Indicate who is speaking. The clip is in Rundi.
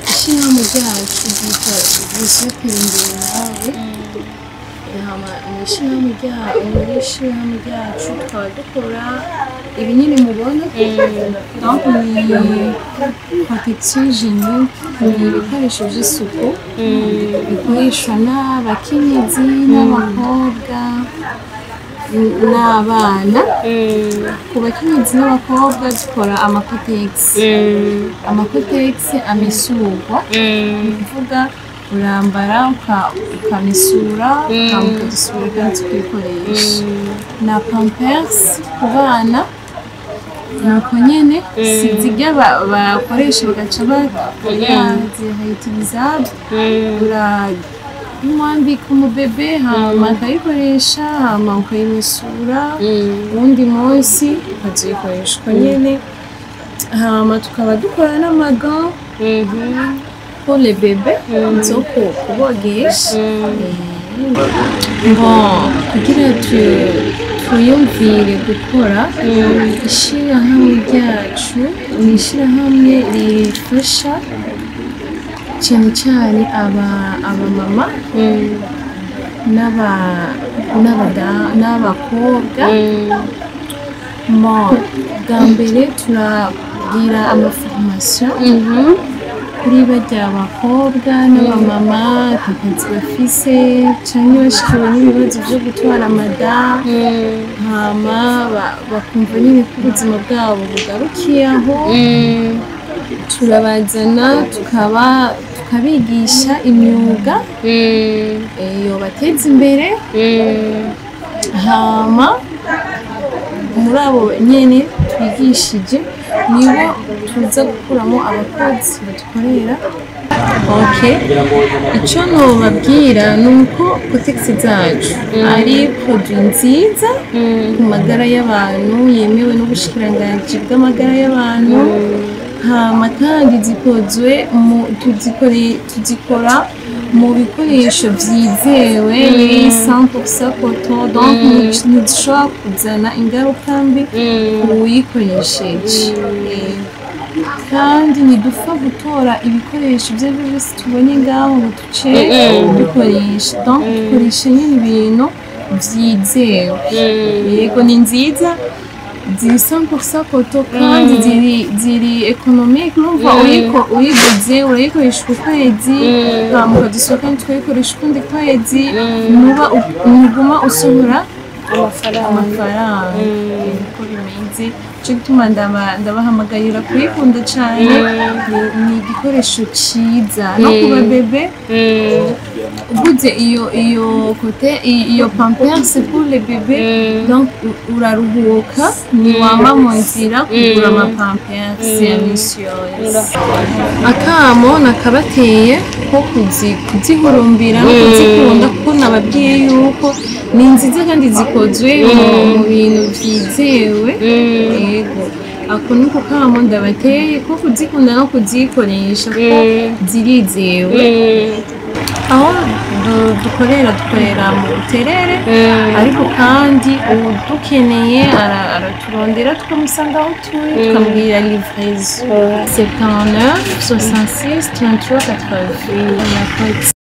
Speaker 1: Ishyirahamwe ryacu ryitwa Vision Tera Imbere Nawe. Hama mu ishyirahamwe ryacu tukaba dukora ibi nyine mubona. Donc ni protection hygiénique, ni ibikoresho by'isuku bikoreshwa n'abakenyezi n'abakobwa n'abana. Ku bakenyezi n'abakobwa dukora ama Kotex, ama Kotex amesurwa, ni ukuvuga urambara ukamesura, hama ukadusubira kandi tukayikoresha, na pampers ku bana nuko nyene, si zirya bakoresha bagaca ba réutilisable. Uramwambika umubebe, hama akayikoresha, hama ukayimesura, uwundi munsi ukazikoresha uko nyene. Hama tukaba dukora n'ama gants pour les bébés zo kubogesha. Bon, kugira twiyumvire gukora ishirahamwe ryacu, ni ishirahamwe rifasha cyane cyane abamama n'abakobwa. Bon, bwa mbere turagira ama formation kuri barya bakobwa n'abamama atakazi bafise canke bashikiwe n'ibibazo vyo gutwara amada, hama bakumva nyine ko ubuzima bwabo bugarukiye aho. Turabazana tukabigisha imyuga yobateza imbere. Hama muri abo nyene twigishije nibo tuza gukuramo abakozi badukorera. Okay. Icyo nobabwira ni uko Kotex zacu ari produit nziza ku magara y'abantu, yemewe n'ubushikiranganji bw'amagara y'abantu. Hama kandi zikozwe mu tuzikora mu bikoresho byizewe, biri 100% coton, donc ntizishobora kuzana ingaruka mbi ku wuyikoresheje. Kandi ntidupfa gutora ibikoresho ibyo ari byo byose tubonye ngaho ngo duce dukoresha. Donc dukoresha nyine ibintu byizewe. Yego, ni nziza, ziri 100% coton kandi ziri économique. Urumva uyiguze urayikoresha ku kwezi, hama ukadusohoka kandi tukayikoresha ukundi kwezi, nuba ntuguma usohora
Speaker 2: amafaranga.
Speaker 1: Amafaranga. Niko bimeze. Nico gituma ndabahamagarira kuyikunda cane. Ni igikoresho ciza no ku babebe. Uguze iyo kote, iyo pampers pour les bébés, donc uraruhuka, ntiwama mu nzira kugura ama pampers ya misi yose. Akamo nakabateye ko kuzihurumbira no kuzikunda, kuko nababwiye yuko ni nziza kandi zikozwe mu bintu byizewe. Yego, ako niko kamo ndabateye ko kuzikunda no kuzikoresha, kuko zirizewe. Aho dukorera mu Buterere, ariko kandi udukeneye araturondera, tukamusanga aho turi, tukamubwira livraison. 79 66 33 80. Murakoze.